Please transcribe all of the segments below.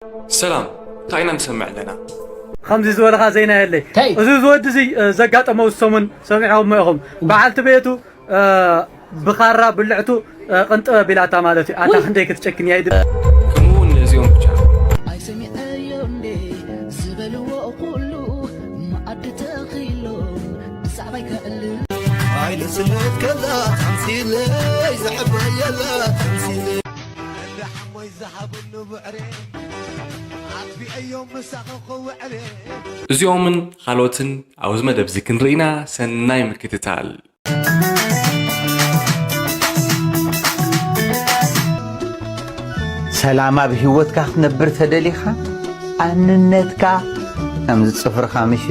ሰላም፣ እንታይ ኢና ንሰምዕ ኣለና? ከምዚ ዝበልኻ ዜና የለይ። ተይ። እዚ ዝወዲ እዚ ዘጋጠመው ሰሙን ሰሚዕኹሞ ኢኹም። በዓልቲ ቤቱ ብኻራ ብልዕቱ ቅንጥበብ ኢላታ ማለት እዩ። ኣታ ክንደይ ክትጨክን እያ ይድብ። ከምኡ እውን ነዚኦም ብቻ። ኣይሰሚዐዮ እንዴ ዝበልዎ ኩሉ መኣዲ ተኺሎም ብዛዕባይ ከዕልል ኣይልስነት ከላ ተምሲለይ ዘሕበየላ ተምሲለይ እንዳ ሓሞይ ዝሃብሉ ብዕሬ ኣጥቢዐዮም ምሳኺ ክውዕሬ እዚኦምን ካልኦትን ኣብዚ መደብ እዚ ክንርኢና ሰናይ ምክትታል። ሰላም ኣብ ህይወትካ ክትነብር ተደሊኻ ኣንነትካ ከምዚ ጽፍርኻ ምሽ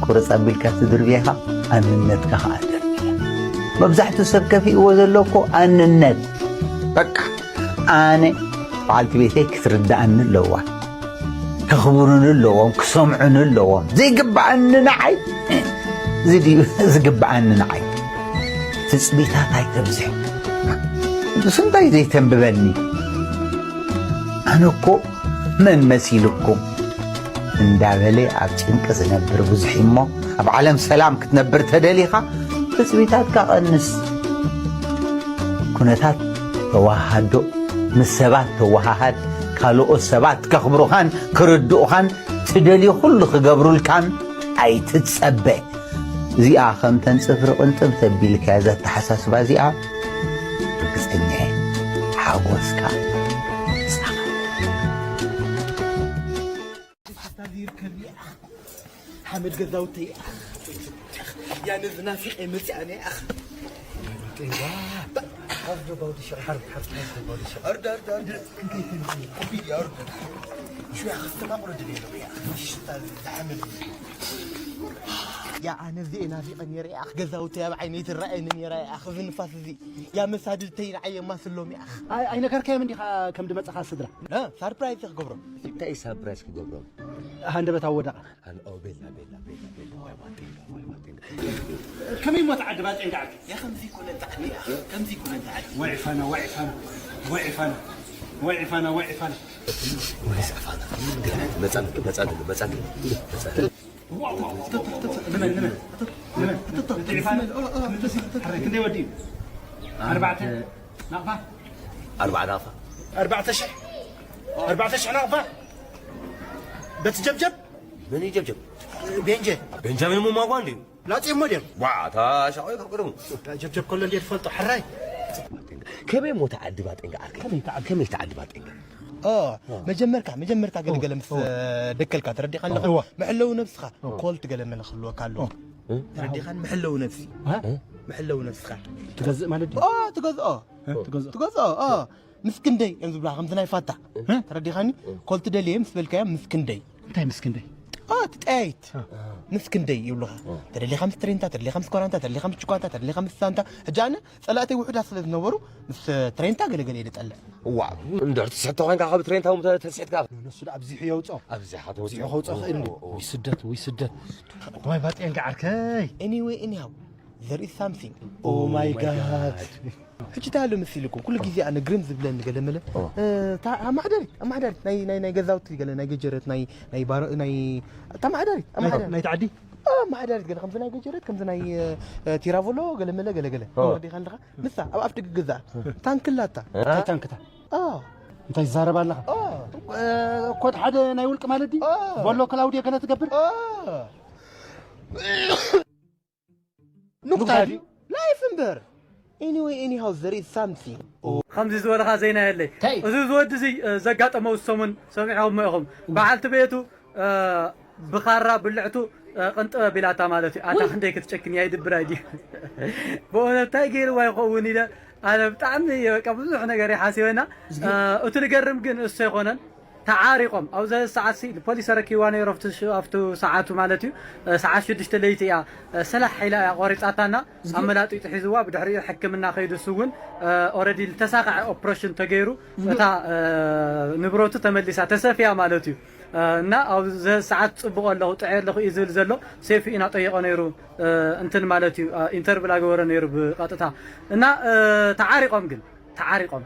ቁርጽ ኣቢልካ ትድርብየኻ ኣንነትካ ከዓ ደርብያ። መብዛሕትኡ ሰብ ከፊእዎ ዘሎ እኮ ኣንነት በቃ ኣነ በዓልቲ ቤተይ ክትርድኣኒ ኣለዋ። ከኽብሩኒ ኣለዎም፣ ክሰምዑኒ ኣለዎም። ዘይግብኣኒ ንዓይ እዚ ድዩ ዝግብኣኒ ንዓይ? ትጽቢታት ኣይተብዝሕ። ንሱ እንታይ ዘይተንብበኒ? ኣነ እኮ መን መሲልኩም እንዳበለ ኣብ ጭንቂ ዝነብር ብዙሕ እሞ ኣብ ዓለም ሰላም ክትነብር ተደሊኻ ትጽቢታትካ ቀንስ። ኩነታት ተወሃሃዶ ምስ ሰባት ተወሃሃድ፣ ካልኦት ሰባት ከኽብሩኻን ክርድኡኻን ትደልዩ ኩሉ ክገብሩልካን ኣይትጸበ። እዚኣ ከምተን ጽፍሪ ቅንጥብ ተቢልካ ዘተሓሳስባ እዚኣ ርግጸኛ እየ ሓጎስካ ይብጻኻ። ሓመድ ገዛውተይ ያነ ዝናፊቀ መጽኣነ ኣኽ ያ ኣነ እዚኤ ናፊቀ ነይረ ኣኽ ገዛውተይ ኣብ ዓይነይ ትረኣየኒ ነይራ ኣኽ እዚ ንፋስ እዚ ያ መሳድድተይ ንዓየ ማስሎም ኣኽ ኣይነገርከዮም እንዲኻ ከም ድመጽኻ ስድራ ሳርፕራይዝ ክገብሮም እንታይ ሳርፕራይዝ ክገብሮም ሃንደበት ኣወዳቕ ኣን ኦ ቤላ ቤላ ቤላ ቤላ ዋይ ዋቴንጋ ዋይ ዋቴንጋ ከመይ ሞ ተዓዲ ባጤንጋ ዓዲ ያ ከምዚ ይኮነ ተዓዲ ከምዚ ይኮነ ተዓዲ ወይ ፋና ወይ ፋና ወይ ፋና ወይ ፋና ወይ ፋና ወይስ ፋና መጻን መጻን መጻን መጻን ክንደይ ወዲ ኣርባዕተ ናቕፋ ኣርባዓ ናቕፋ ኣርባዕተ ሽሕ ኣርባዕተ ሽሕ ናቕፋ በቲ ጀብጀብ መን ይጀብጀብ ቤንጀ ቤንጃሚን ሙማጓ እንድዩ ላጽ እሞ ድዮም ዋ እታ ሻቆይ ካብ ቅድሙ ጀብጀብ ከሎ እንዴ ትፈልጦ ሕራይ ከመይ ሞ ተዓዲ ባጤንጋ ዓርከይ ከመይ ተዓዲ ባጤንጋ መጀመርካ መጀመርካ ገለገለ ምስ ደከልካ ተረዲኻ ኣለኻ መሐለዊ ነብስኻ ኮልት ገለ መለ ክህልወካ ኣለዎ ተረዲኻን መሐለዊ ነብሲ መሐለዊ ነብስኻ ትገዝእ ማለት ድዩ ትገዝኦ ትገዝኦ ምስ ክንደይ እዮም ዝብላ ከምዚ ናይ ፋታ ተረዲኻኒ ኮልት ደልየ ምስ በልካዮ ምስ ክንደይ እንታይ ምስ ክንደይ ትጠያይት ምስ ክንደይ ይብሉኻ ተደሊኻ ምስ ትሬንታ ተደሊኻ ምስ ኮራንታ ተደሊኻ ምስ ችኳንታ ተደሊኻ ምስ ሳንታ ሕጂ ኣነ ጸላእተይ ውሑዳት ስለ ዝነበሩ ምስ ትሬንታ ገለገለ እየ ዝጸልእ እዋ እንድሕር ትስሕቶ ኮይንካ ካብ ትሬንታ እውን ተስሕትካ ንሱ ዳ ኣብዚሑ የውፅኦ ኣብዚሓ ተውፅኦ ከውፅኦ ክእል እንዲ ወይ ስደት ወይ ስደት ዋይ ባጤን ገዓርከይ anyway anyhow there is something oh my god ሕጂ እንታይ ኣሎ መሲልኩም ኩሉ ግዜ ኣነ ግርም ዝብለኒ ገለ መለ ኣማሓዳሪት ኣማሓዳሪት ናይ ናይ ናይ ገዛውቲ ገለ ናይ ገጀረት ናይ ናይ ባሮ ናይ ኣማሓዳሪት ኣማሓዳሪት ናይ ተዓዲ ኣማሓዳሪት ገለ ከምዚ ናይ ገጀረት ከምዚ ናይ ቲራቮሎ ገለ መለ ገለ ገለ ወዲኻ ኣለኻ ንሳ ኣብ ኣፍ ደገ ገዛ ታንክላታ እንታይ ታንክታ እንታይ ትዛረብ ኣለኻ ኮድ ሓደ ናይ ውልቂ ማለት ድዩ ቦሎ ክላውድዮ ገለ ትገብር ምቁታል እዩ ላይፍ እምበር anyway anyhow there is something ከምዚ ዝበልኻ ዜና የለይ እዚ ዝወዲ እዚ ዘጋጠመው ሰሙን ሰሚዕኹሞ ኢኹም በዓልቲ ቤቱ ብኻራ ብልዕቱ ቅንጥበብ ኢላታ ማለት እዩ ኣታ ክንደይ ክትጨክን እያ ይድብር ኣይድዩ ብእውነት እንታይ ገይርዋ ይኸውን ኢለ ኣነ ብጣዕሚ በቃ ብዙሕ ነገር ይሓሲበና እቲ ዝገርም ግን እሱ ኣይኮነን ተዓሪቆም ኣብ ዘ ሰዓት ሲ ፖሊስ ረኪብዋ ነይሩ ኣብቲ ሽ- ኣብቲ ሰዓቱ ማለት እዩ እ፣ ሰዓት ሽዱሽተ ለይቲ እያ እ፣ ሰላሕ ኢላ እያ ቆሪፃታና ኣመላጢጡ ሒዝዋ ብድሕሪኡ ሕክምና ከይዱ እሱ እውን ኦረዲ ዝተሳኸዐ ኦፕሬሽን ተገይሩ እታ እ፣ ንብረቱ ተመሊሳ ተሰፊያ ማለት እዩ እ፣ እና ኣብ ዘ ሰዓት ፅቡቅ ኣለኹ ጥዑይ ኣለኹ እዩ ዝብል ዘሎ ሴፍ ኢና ጠይቆ ነይሩ እ፣ እንትን ማለት እዩ እ፣ ኢንተርቪው ኣገበረ ነይሩ ብቀጥታ እና እ፣ ተዓሪቆም ግን ተዓሪቆም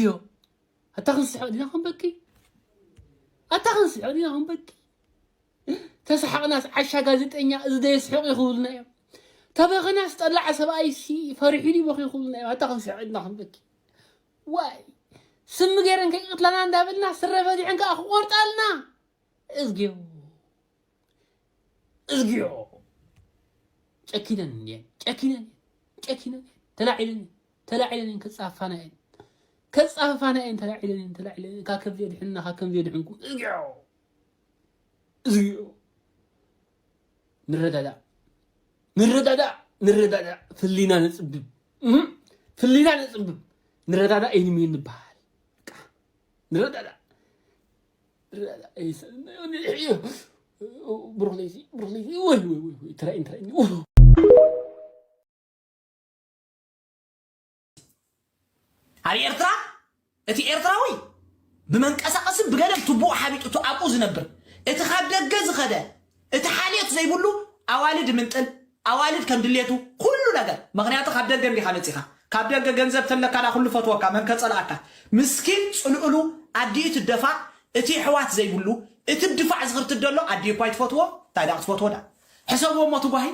እዝግዮ። ኣታ ክንስሕቕ ዲና ክንበኪ? ኣታ ክንስሕቕ ዲና ክንበኪ? ተሰሓቕናስ ዓሻ ጋዜጠኛ እዚ ደየስሕቕ እዩ ክብሉና እዮም። ተበኸናስ ጠላዕ ሰብኣይሲ ፈሪሑ ድዩ በኺ ክብሉና እዮም። ኣታ ክንስሕቕ ዲና ክንበኪ? ዋይ! ስሚ ገይረን ከይቅትላና እንዳበልና ስረ ፈቲሐን ከኣ ክቆርጣልና። እዝግዮ። እዝግዮ። ጨኪነን እንድየን። ጨኪነን እየን። ጨኪነን እየን። ተላዒለን እየን። ተላዒለን እየን። ከጻፋና እየን። ከጻፋና እየን። ተላዒለን እየን። ተላዒለን እየን። ካብ ከምዚ የድሕንና፣ ካብ ከምዚ የድሕንኩም። እዝግዮ። እዝግዮ። ንረዳዳእ። ንረዳዳእ። ንረዳዳእ። ፍሊና ነጽብብ። እህ። ፍሊና ነጽብብ። ንረዳዳእ፣ ኤንሚ ንበሃል። በቃ። ንረዳዳእ። ንረዳዳእ። ብሩኽ ለይቲ፣ ብሩኽ ለይቲ። ወይ፣ ወይ፣ ወይ፣ ወይ። ተራእይን፣ ተራእይን። ኣብ ኤርትራ እቲ ኤርትራዊ ብመንቀሳቐስን ብገለን ቱቦኡ ሓቢጡ እቲ ኣብኡ ዝነብር፣ እቲ ካብ ደገ ዝኸደ፣ እቲ ሓልዮት ዘይብሉ ኣዋልድ ምንጥል፣ ኣዋልድ ከም ድሌቱ ኩሉ ነገር። ምኽንያቱ ካብ ደገ እንዲኻ መጺኻ። ካብ ደገ ገንዘብ ተለካ ዳ ኩሉ ፈትወካ፣ መን ከጸልኣካ? ምስኪን ጽልእሉ ኣዲኡ ትደፋእ፣ እቲ ኣሕዋት ዘይብሉ፣ እቲ ድፋዕ ዝኽርትት ደሎ ኣዲኡ እኳ ኣይትፈትዎ፣ እንታይ ዳ ክትፈትዎ ዳ? ሕሰብዎ እሞ ትጓሂ።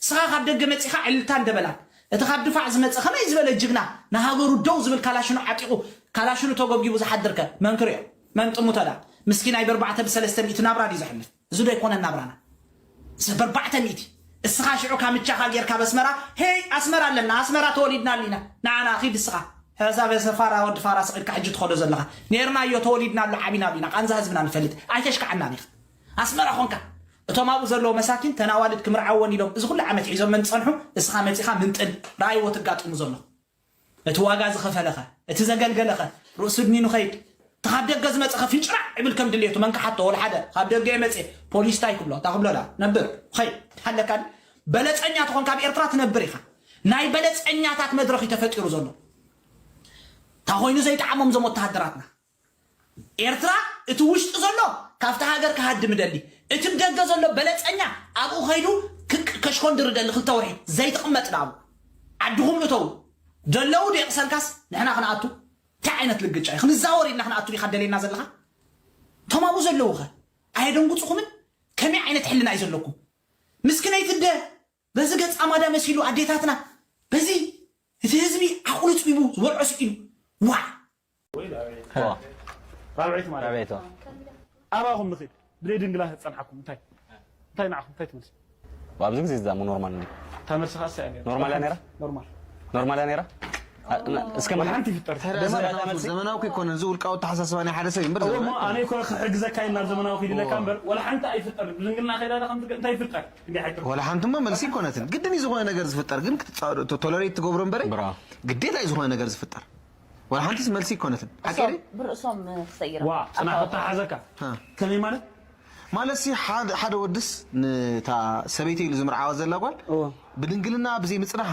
ስኻ ካብ ደገ መጺኻ ዕልልታ እንደበላን፣ እቲ ካብ ድፋዕ ዝመጸ ከመይ ዝበለ ጅግና ንሃገሩ ደው ዝብል ካላሽኑ ዓጢቑ፣ ካላሽኑ ተጎብጊቡ ዝሓድርከ መን ክርእዮ? መን ጥሙተዳ? ምስኪናይ በርባዕተ ብሰለስተ ሚእቲ ናብራ ድዩ ዘሕልፍ? እዚ ዶ ኣይኮነን ናብራና? ሰብ በርባዕተ ሚእቲ። እስኻ ሽዑ ካምቻኻ ጌርካ በስመራ፣ ሄይ ኣስመራ ኣለና፣ ኣስመራ ተወሊድና ኣሊና። ንዓና ኺድ እስኻ። ሕሳብ ሰፋራ ወዲ ፋራ ስቒድካ ሕጂ ትኸዶ ዘለኻ። ኔርናዮ ተወሊድናሉ ዓቢናሉ ኢና፣ ቃንዛ ህዝብና ንፈልጥ። ኣይተሽካዓናን ኢኻ። ኣስመራ ኾንካ እቶም ኣብኡ ዘለዉ መሳኪን ተን ኣዋልድ ክምርዓወን ኢሎም እዚ ኩሉ ዓመት ሒዞመን ዝጸንሑ፣ እስኻ መጺኻ ምንጥል ረኣይዎ ትጋጥሙ ዘለኹ። እቲ ዋጋ ዝኸፈለኸ፣ እቲ ዘገልገለኸ፣ ርእሱ ድኒኑ ኸይድ። እቲ ካብ ደገ ዝመጸኸ ፍንጭራዕ ይብል ከም ድሌቱ፣ መን ክሓቶ? ወላ ሓደ። ካብ ደገ እየ መጽየ። ፖሊስ እንታይ ክብሎ? እንታይ ክብሎ ዳ? ነብር። ኸይድ። ኣለካ ድዩ? በለጸኛ ተኾንካ ኣብ ኤርትራ ትነብር ኢኻ። ናይ በለጸኛታት መድረኽ እዩ ተፈጢሩ ዘሎ። እንታይ ኮይኑ ዘይጠዓሞም እዞም ወተሃደራትና? ኤርትራ እቲ ውሽጢ ዘሎ ካብቲ ሃገር ክሃድም ደሊ፣ እቲ ብደገ ዘሎ በለጸኛ ኣብኡ ኸይዱ ክክ-፣ ከሽኮንድር ደሊ ክልተ ወርሒ ዘይትቕመጥ ንኣብኡ። ዓድኹም እተው። ደለዉ ደየቕሰልካስ ንሕና ክንኣቱ? እንታይ ዓይነት ልግጫ እዩ? ክንዛወር ኢልና ክንኣቱ ዲኻ ደልየና ዘለኻ? እቶም ኣብኡ ዘለዉ ኸ ኣየደንጉጽኹምን? ከመይ ዓይነት ሕልና እዩ ዘለኩም? ምስክነይቲ ኣደ በዚ ገጻ ማዳ መሲሉ ኣዴታትና በዚ እቲ ህዝቢ ዓቕሉ ጽቢቡ ዝበልዖ ስኢኑ ዋዕ ራብዐይቲ ማለት ራብዐይቲ። ኣባኹም ንኺድ ብደይ ድንግላ ተጸንሓኩም እንታይ እንታይ ንዓኹም እንታይ ትመልሱ? ኣብዚ ግዜ እዛ እሞ ኖርማል እንዲ እታ መልስኻ እሳ እያ ነይራ። ኖርማል እያ ነይራ? ኖርማል። ኖርማል እያ ነይራ? አ፣ ና-፣ እስከ ወላ ሓንቲ ይፍጠር። ዘመናዊ፣ ዘመናዊ እኮ ኣይኮነን፣ እዚ ውልቃዊ ኣተሓሳስባ ናይ ሓደ ሰብ እዩ እምበር እዎ፣ ዘመናዊ እሞ ኣነ ኣይኮነን። እኮ ክሕግዘካ ኢልና ዘመናዊ ኪድ ኢለካ እምበር፣ ወላ ሓንቲ ኣይፍጠር። ብድንግልና ከይዳ ዳ ከምትገ-፣ እንታይ ይፍጠር? እንዲህ ኣይትርፍ። ወላ ሓንቲ እሞ መልሲ ኣይኮነትን። ግድን እዩ ዝኾነ ነገር ዝፍጠር፣ ግን ክትጻ-፣ ቶ-፣ ቶለሬት ትገብሮ እምበረ፣ ብራ። ግዴታ እዩ ዝኾነ ነገር ዝፍጠር። ወላ ሓንቲስ መልሲ ኣይኮነትን። ሓቂ እሶም ድዩ? ብርእሶም ክሰይሮም። ዋ፣ ጽናሕ ኣታወጣ። ክተሓዘካ። ሃ። ከመይ ማለት? ማለት ሲ ሓደ፣ ሓደ ወድስ ንታ ሰበይቲ ኢሉ ዝምርዓዋ ዘላ ጓል እዎ። ብድንግልና ብዘይ ምጽናሓ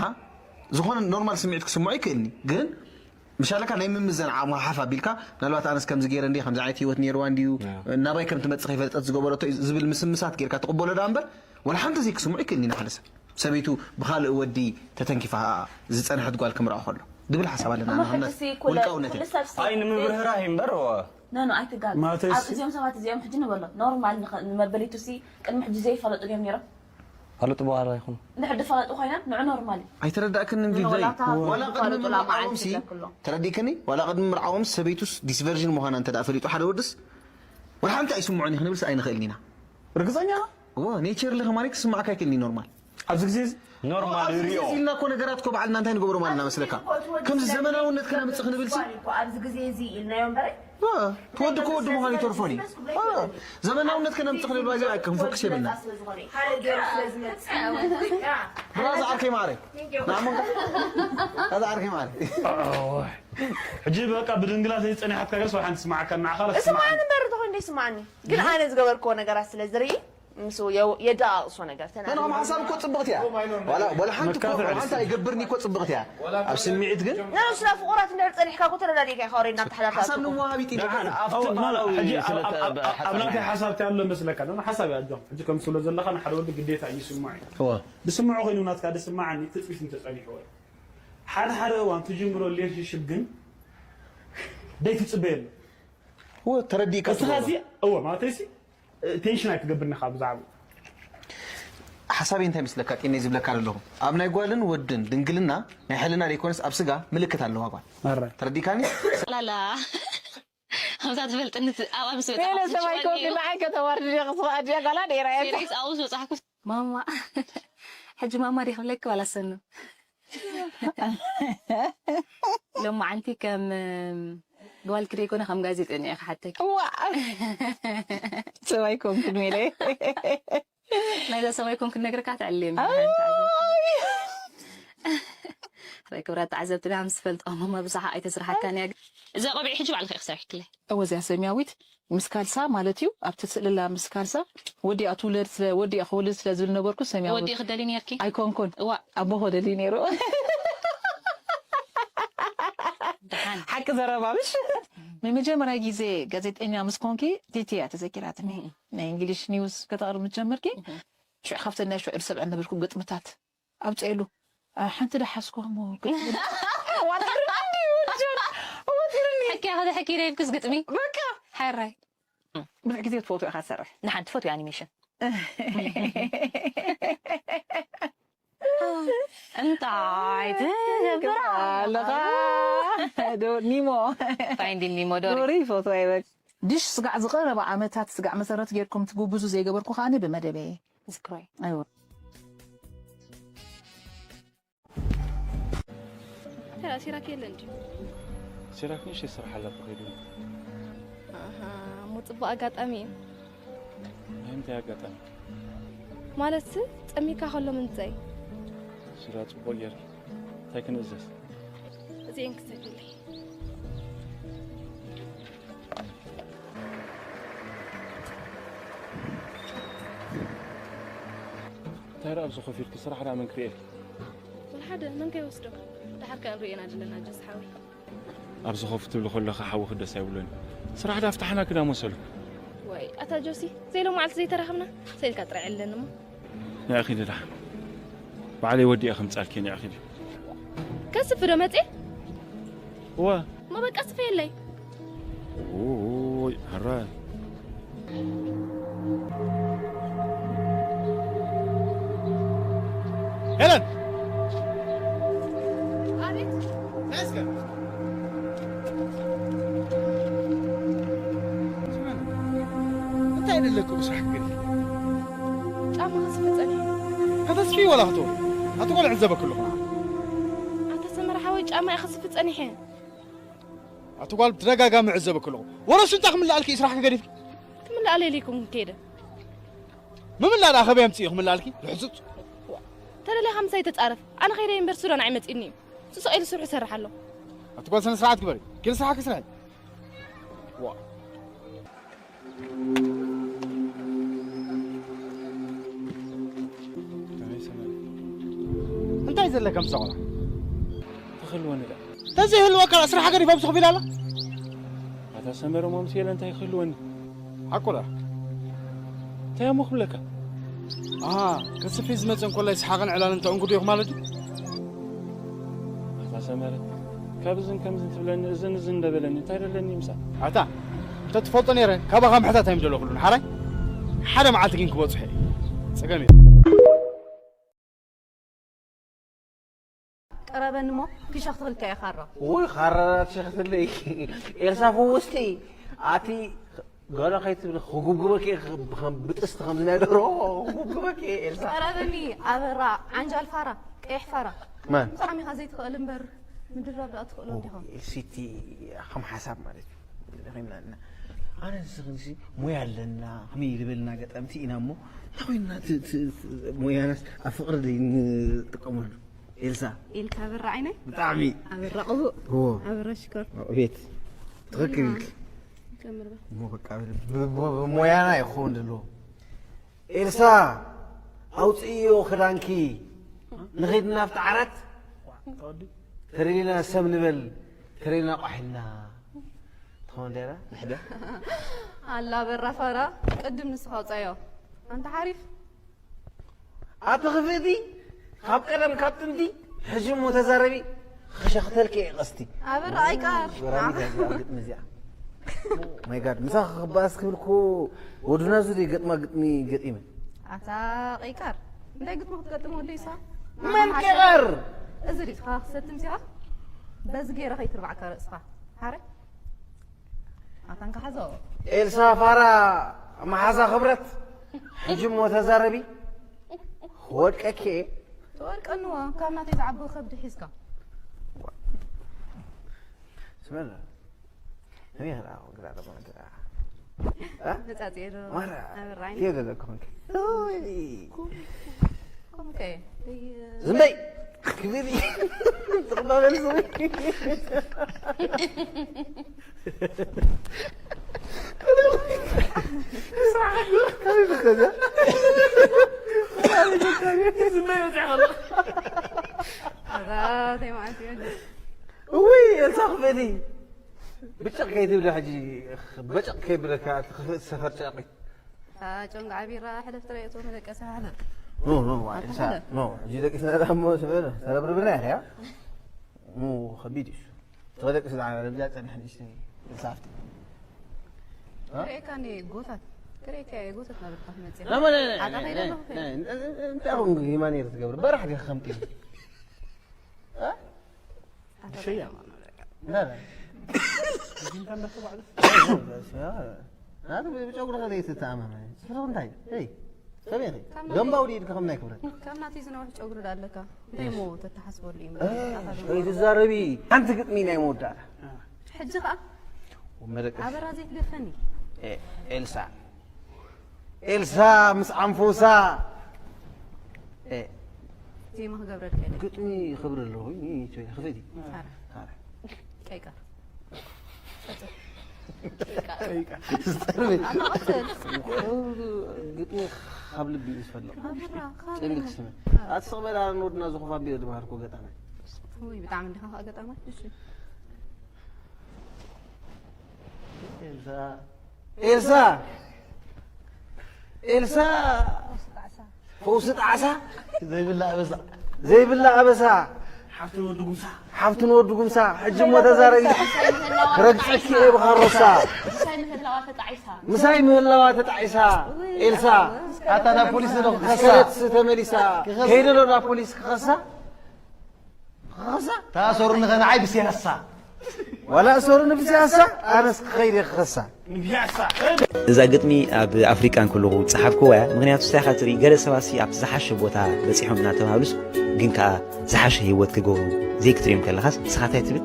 ዝኾነ ኖርማል ስምዒት ክስምዖ ይክእልኒ። ግን ምሻለካ ናይ ምምዘን ዓቕሚ ሓፍ ኣቢልካ፣ ምናልባት ኣነስ ከምዚ ገይረ እንድየ፣ ከምዚ ዓይነት ህይወት ነይርዋ እንድዩ፣ ያ። ናባይ ከም ትመጽእ ከይፈለጠት ዝገበረቶ እዩ ዝብል ምስምሳት ጌርካ ትቕበሎ ደኣ እምበር፣ ወላ ሓንቲ ዘይክስምዖ ይክእልኒ ንሓደ ሰብ። ሰበይቱ ብኻልእ ወዲ ተተንኪፋ ዝጸንሐት ጓል ክምርዖ ከሎ። ድብል ሓሳብ ኣለና፣ እሞ ንኣብነት ሕጂ ሲ ኩለ-፣ ውልቃውነት ኩሉ እዩ። ሰብ ሲ-፣ ኣይ፣ ንምብርህራህ እዩ እምበር፣ ዋ። ኖ፣ ኖ፣ ኣይትጋገ። ማለተይ ኣብ ሲ- እዚኦም ሰባት እዚኦም ሕጂ ንበሎ፣ ኖርማል ንኸ-፣ ንመበሊቱ ሲ ቅድሚ ሕጂ ዘይፈለጡ ድዮም ነይሮም? ፋለጡ በኋላ ይኹኑ። ንሕጂ ፈለጡ ኮይና፣ ንዑ ኖርማል እዩ። ኣይተረዳእክንን ኖ፣ ጊብዘይ። ዋላ እታ ዋላ ቅድሚ ዝፋለጡላ ምርዓዎም መዓልቲ ሲ፣ ትብለክሎ። ተረዲእክኒ? ዋላ ቅድሚ ምርዓዎም ሰበይቱስ ዲስቨርዥን ምዃና እንተ ደኣ ፈሊጡ ሓደ ወድስ፣ ወላ ሓንቲ ኣይስምዖን እዩ ክንብልስ ኣይንኽእልን ኢና። ርግጸኛ? እዎ፣ ኔቸር ለኸ ማለት ክስምዓካ ኣይክእልን እዩ ኖርማል። ኣብዚ ግዜ እዚ? ኖርማል ኣብዚ ሪኦ። ግዜ ኢልና እኮ ነገራት እኮ ባዕልና እንታይ ንገብሮ ማለት ኢና መስለካ? ከምዚ ዘመናውነት ከነምጽእ ክንብል ሲ? ኣብዚ ግዜ እዚ ኢልናዮ እምበር እ፣ ትወዲ እኮ ወዲ ምዃኑ ይተርፎን እዩ። እ፣ ዘመናውነት ከነምጽእ ክንብል ባይዘ ኣይከም ፎክስ የብልና። ሓደ ገይሩ ስለ ዝመጽእ። ብራዛ ዓርከይ ማዕረ። ናሙን። ብራዛ ዓርከይ ማዕረ። ሕጂ በቃ ብድንግላ ዘይጸኒሓትካ ገርስ ወይ ሓንቲ ስማዓካ ንዓኻ ላ እስማዓኒ ትስማዓኒ። እምበር ተኾይኑ ይስማዓኒ። ግን ኣነ ዝገበርክዎ ነገራት ስለ ዝርኢ ምስ የው- የደኣቕሶ ነገር ተና ነንኦም ሓሳብ እኮ ፅብቕቲ እያ ዋላ ወላ ሓንቲ እኮ መካፍዕ ሓንቲ ኣይገብርኒ እኮ ፅብቕቲ እያ ኣብ ስምዒት ግን ነንስና ፍቑራት እንድሕር ፀኒሕካ እኮ ተረዳዲእካ ኢኻ ወሬድና ተሓላልካ ሓሳብ ንወሃብ ይጢ ደሓን ኣብቲ ማላዊ ስለ ኣብ ናተይ ሓሳብ እንታይ ኣሎ መስለካ ደ ሓሳብ እያ ኣጆም ሕጂ ከም ትብሎ ዘለኻ ንሓደ ወዲ ግዴታ እዩ ይስማዕ እዩ ዝስምዖ ኮይኑ ናትካ ደስማዓኒ ትፅቢት እንተፀኒሕዎ ሓደ ሓደ እዋን ትጅምሮ ሪሌሽንሽፕ ግን ደይትፅበየሉ ተረዲእካ እስኻ ሲ እወ ማለተይ ሲ ቴንሽን ኣይትገብርኒ ካብ ብዛዕባ ሓሳበይ እንታይ ምስለካ ጢነይ ዝብለካ ዘለኹ ኣብ ናይ ጓልን ወድን ድንግልና ናይ ሕልና ዘይኮነስ ኣብ ስጋ ምልክት ኣለዋ ጓል ማራ ተረዲካኒ ላላ ከምዛ ትፈልጥኒ ኣብኣ ምስ ገለ ሰብኣይ ኮንክ ንዓይ ከተዋርድ ዲኻ ስኻ ኣድያ ጓላ ነይራ እያ ሬስ ኣብኡ ዝበፅሓኩ ማማ ሕጂ ማማ ዲ ክብለኪ ዋላ ሰኑ ሎማዓንቲ ከም ጓል ክደይ ኮነ ከም ጋዜጠኛ ኢኻ ሓተኪ ሰብኣይ ኮንክ ሜለ ናይዛ ሰብኣይ ኮንክ ነግርካ ትዕልም ክብራ ተዓዘብትና ምስ ፈልጦ ማማ ብዙሓ ኣይተስርሓካን እያ እዚ ቆቢዕ ሕጂ ባዕልካ ኢኺ ሰሪሕክለይ እወዚያ ሰሚያዊት ምስ ካልሳ ማለት እዩ ኣብቲ ስእልላ ምስ ካልሳ ወዲኣ ትውለድ ስለ ወዲኣ ክወልድ ስለ ዝብል ነበርኩ ሰሚያዊ ወዲእ ክደሊ ነርኪ ኣይኮንኩን እዋ ኣቦ ክደሊ ነይሩ ደሓን ሓቂ ዘረባ ምሽ ንመጀመርያ ግዜ ጋዜጠኛ ምስ ኮንኪ ቲቲ እያ ተዘኪራትኒ ናይ እንግሊሽ ኒውስ ከተቕርብ ምስ ጀመርኪ ሽዑ ካብተን ናይ ሽዑ ዝሰምዐን ነበርኩ ግጥምታት ኣብፀሉ ሓንቲ ደሓስኮ እሞ ግጥሚ ዋትርኒ ወትርኒ ሕኪ ከደ ሕኪ ደይብክስ ግጥሚ በቃ ሓራይ ብዙሕ ግዜ ትፈትዎ ኢኻ ትሰርሕ ንሓንቲ ፈትዮ ኣኒሜሽን እንታይ ትገብር ኣለኻ ዶ ኒሞ ፋይንዲን ኒሞ ዶሪ ዶሪ ይፈትዋ ይበል ድሽ ስጋዕ ዝቐረበ ዓመታት ስጋዕ መሰረት ጌርኩም ትጉብዙ ዘይገበርኩ ከዓኒ ብመደበየ ዝክሮይ ኣይወ ተራ ሲራክ የለን ድዩ ሲራክ ንእሽተይ ስራሕ ኣላ ተኸይዱ ኣሃ እሞ ፅቡቅ ኣጋጣሚ እዩ ናይ ምንታይ ኣጋጣሚ ማለት ጸሚካ ከሎ ምንታይ ስራ ጽቡቅ ጌርኪ እንታይ ክንእዘዝ እዚአን ክሰድለይ እንታይ ደኣ ኣብዚ ኮፍ ኢልኪ ስራሕ ደኣ መን ክርእየኪ ወላ ሓደ መን ከይወስዶ ድሓር ከ ንርእየና ዘለና ጀስ ሓወይ ኣብዚ ኮፍ ትብሊ ከለኺ ሓዊኺ ደስ ኣይብሎን ስራሕ ደኣ ፍታሕና ክዳ መሰሉ ወይ ኣታ ጆሲ ዘይሎማዓልቲ ዘይተራኸብና ሰኢልካ ጥራይ ዕለኒ እሞ ንዕኺ ድዳ ባዕለይ ወዲአ ከምጻልኪ ንዕኺ ዲ ከስፍ ዶ መጽእ እወ እሞ በቃ ስፈየለይ ኡይ ሕራይ ሄለን ኣቤት ናይስከ እንታይ ደለኩ ብስራሕ ክገድፍ ጫማ ከስፍ ጸኒሑ ከተስፊ ወላ ክትወ ኣቲ ቆልዕ ዘበክልኹ ኣታ ሰመረ ሓወይ ጫማ እየ ከስፍ ጸኒሐ ኣቲ ጓል ብተደጋጋሚ ዕዘበክልኹ ወረሱ እንታይ ክምልኣልኪ ስራሕ ክገዲፍ ክምልኣለ ኢለይኩም ከይደ ምምላእ ደኣ ከበይ ኣምፅእ ክምልኣልኪ ልሕፁፅ ተደሊኻ ምሳይ ተጻረፍ ኣነ ከይደ እምበር ሱዳን ኣይመፅእኒ እዩ ስቕ ኢሉ ስርሑ ይሰርሕ ኣሎ ኣቲ ጓል ስነ ስርዓት ግበሪ ግን ስራሕ ክስራሕ ዋ ከመይ ሰመረ እንታይ ዘለካ ምስ ቆልዓ ተኽልወኒ ደኣ ተዘይህልወካ ስራሕ ገዲፋ ምስ ክፊል ኣላ ኣታ ሰመረ ሞ ምስ የለ እንታይ ክህልወኒ ሓቁ ደኣ እንታይ እሞ ክብለካ ኣሃ ከስፊ ዝመፀ እንኮላይ ሰሓቕን ዕላልን ተዕንጉዱ ኢኹ ማለት እዩ ኣታ ሰመረ ካብ እዝን ከምዝን ትብለኒ እዝን እዝን እንደበለኒ እንታይ ደለኒ ምሳል ኣታ እንተ ትፈልጦ ነይረ ካባኻ ምሕታት ኣይምደለኩሉ ንሓራይ ሓደ መዓልቲ ግን ክበፅሑ እየ ፀገም እዩ ቀረበኒ እሞ ኪሻ ክትኽልካ እየ ካራ ውይ ካራራት ሸክትለይ ኤልሳ ፍውስቲ ኣቲ ገለ ከይትብል ክጉብጉበኪ ከም ብጥስቲ ከም ዝናይ ደሮ ክጉብጉበኪ ኤልሳ ቀረበኒ ኣበራ ዓንጃል ፋራ ቀይሕ ፋራ ማን ብጣዕሚ ኢኻ ዘይትኽእል እምበር ምድራብ ደኣ ትኽእሎ እንዲኻ ኤልሲቲ ከም ሓሳብ ማለት እዩ ኮይና ኣነ ንስኽንሲ ሞያ ኣለና ከመይ ልበልና ገጠምቲ ኢና እሞ እንታይ ኮይንና ሞያናስ ኣብ ፍቕሪ ንጥቀመሉ ኤልሳ ኢልካ በራ ዓይነይ ብጣዕሚ ኣበራ ቅቡእ ዎ ኣበራ ሽኮር ቤት ትኽክል ኢልክ ጀምር በል እሞ በቃ ብ- ብ- ብ- ሞያና ይኸውን ዘለዎ ኤልሳ፣ ኣውፅእዮ ክዳንኪ፣ ንኸይድ ናብቲ ዓራት። ተደሊና ሰብ ንበል፣ ተደሊና ቋሕ ኢልና። ትኾን ደራ? ንሕደ። ኣላ በራ ፋራ፣ ቅድም ንስኻ ኣውፅኣዮ። ኣንታ ሓሪፍ። ኣቲ ክፍእቲ፣ ካብ ቀደም ካብ ጥንቲ፣ ሕጂ እሞ ተዛረቢ፣ ክሸኽተልኪ እየ ቀስቲ። ኣበራ ኣይቃር። ወራሚት እያ እዚኣ ግጥሚ እዚኣ። ማይ ጋድ፣ ምሳኻ ክበኣስ ክብል እኮ ወዱና ዙሪ ገጥማ ግጥሚ ገጢመ። ኣታ ቀይቃር፣ እንታይ ግጥሚ ክትገጥም ወደይ እሳ? መን ቀይቃር? እዚ ሪእኻ ክሰትም ሲኻ፣ በዚ ገይረ ከይትርባዕካ ርእስኻ። ሓረ? ኣታ እንካ ሓዞ። ኤልሳ ፋራ መሓዛ ክብረት፣ ሕጂ እሞ ተዛረቢ፣ ክወድቀኪ እየ። ትወድቀንዎ፣ ካብ ናተይ ዝዓቢ ከብዲ ሒዝካ። ስመላ፣ እኔ ኸዳ ግራ ደማ ግራ። እ? መጻጽኤ ዶ? ማራ፣ ኣበራይ። ቴ ገዛ ኮንክ። ኦይ። ኮንከ። ዝም በይ። ክብሪ። ዝቕበል ዝም በይ። ዝም በይ፣ ወጽያ ኸሎ። ኣዛ፣ ተይ ማለት እዩ። እውይ፣ ኤልሳ ክፈቲ። ብጨቕ ከይትብሊ ሕጂ፣ በጨቕ ከይብለካ፣ እቲ ክፍእ ሰፈር ጨቒ። እታ ጨንጓዓ ቢራ ሕለፍ ትረእዮ፣ እቶም ደቀሰ ሕለፍ። ኖ፣ ኖ፣ ዋይ፣ ኣታ ኤልሳ፣ ሕለፍ። ኖ፣ ሕጂ ደቂስና ደኣ እሞ፣ ስበ፣ ተረብርብና ኢኻ፣ ያ? ኖ፣ ከቢድ እዩ። ተደቂስ ደኣ፣ ረብዛ ጸንሕ ንእሽተይ፣ ኤልሳ ሃፍቲ። እ? ክርእየካ እኔ ጎታት፣ ክርእየካ እየ ጎታት ናበልካ ትመጽእ። ኖ፣ ኖ፣ ኖ፣ ሓታ ኖ፣ ከይደ ኖ፣ ኣለኹ ኖ፣ ከይደ። ኖ፣ እንታይ ኹን ሂማን እየ ትገብር? በራሕ ዲኻ ከምቲ። እ? ብሸያ። ላ፣ ላ። ናቱ ብጨጉሪ ከዘይ ትተኣማመን። ጽፍርኽ እንታይ? ሄይ፣ ሰበይ ኸይ? ካብ ናተይ ደንባው ድዩ ኢድካ ከም ናይ ክብረት? ካብ ናተይ ዝነውሕ ጨጉሪ ዳ ኣለካ? እንታይ እሞ ተተሓስበሉ እዩ? እ፣ ኣታ ደንባው። ከይትዛረቢ። ሓንቲ ግጥሚ ናይ መወዳእታ። ሕጂ ኸኣ? መደቀሲ። ኣበራ ዘይትገፈኒ። ኤ፣ ኤልሳ። ኤልሳ ምስ ኣንፎሳ። ኤ። ዜማ ክገብረልካ ኢለ። ግጥሚ ክብሪ ኣለኹ። ይ-፣ ይ-፣ ክፈቲ። ኣረ። ኣረ። ቀይቃር። ቀይቃር። ኣታ ቀትል። ግጥሚ ካብ ልቢ እዩ ዝፈልቕ። ኣበራ፣ ካብ ጨንግል ልቢ። ትስምዕ። ኣረ። ኣቲ ስቕ በል፣ ኣረ ንወድና ዝኾፍ ኣቢለ ድበሃልኩ ገጣማይ። ውይ፣ ብጣዕሚ እንዲኻ ከዓ ገጣማይ። እሺ። ኤልሳ። ኤልሳ። ኤልሳ። ፈውሲ ጣዕሳ። ዘይብላ ኣበሳ። ዘይብላ ኣበሳ። ሓፍቲ ንወዲ ጉምሳ። ሓፍቲ ንወዲ ጉምሳ። ሕጂ እሞ ተዛረቢ። ክረግጸኪ እየ ብኻሮሳ። ምሳይ ምህላዋ ተጣዒሳ። ምሳይ ምህላዋ ተጣዒሳ። ኤልሳ። ኣታ ናብ ፖሊስ ዶ ክኸሳ? ስከረት ተመሊሳ። ክኸሳ። ከይደ ዶ ናብ ፖሊስ ክኸሳ? ክኸሳ? ተኣሰሩኒ ከ ንዓይ ብስያሳ። ዋላ እሰሩኒ ብስያሳ፣ ኣነስ ክኸይድ እየ ክኸሳ። ንብያሳ። እዛ ግጥሚ ኣብ ኣፍሪቃ እንከለኹ ዝጸሓፍክዋ እያ። ምኽንያቱ እንታይ ኢኻ ትርኢ፣ ገለ ሰባትሲ ኣብቲ ዝሓሸ ቦታ በጺሖም እናተባህሉስ፣ ግን ከኣ ዝሓሸ ህይወት ክገብሩ ዘይክትርእዮም ከለኻስ፣ ንስኻ እንታይ ትብል?